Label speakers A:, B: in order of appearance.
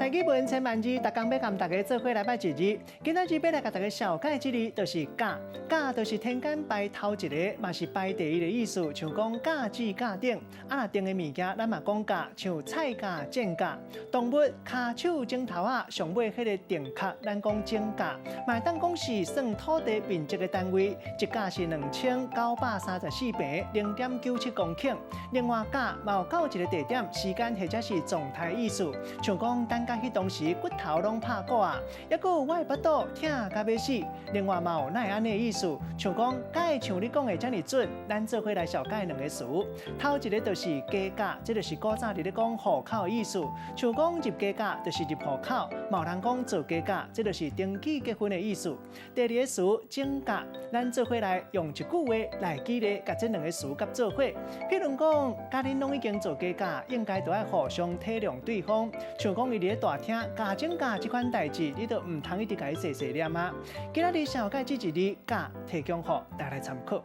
A: 台語文千萬字，逐工欲共大家做伙來捌一字。今仔日欲來共大家紹介這字，就是甲。甲就是天間排頭一个，嘛是排第一的意思。像講甲子甲頂，啊若定的物件，咱嘛講甲，像菜價、賤價。動物跤手指頭仔，上尾彼个定殼，咱講指甲。嘛會當講是算土地面積的單位，一甲是2934坪0.97公頃。另外，甲嘛有到一个地點、時間或者是狀態意思，像講等甲彼當時骨頭攏拍鼓啊，抑閣有我的腹肚疼甲欲死。另外嘛有哪會按呢的意思，像講敢會像你講的遮爾準，咱做伙來紹介兩个詞。頭一个就是家甲，這就是古早佇咧講戶口的意思，像講入家甲就是入戶口，嘛有人講做家甲，這就是登記結婚的意思。第二个詞種甲，咱做伙來用一句話來舉例，共這兩个詞佮做伙。譬如講，共恁攏已經做家甲，應該都愛互相體諒對方。像講伊佇咧大廳咬指甲這款代誌，你都毋通一直共伊細細念啊。今仔日紹介這一字甲，提供予大家來參考。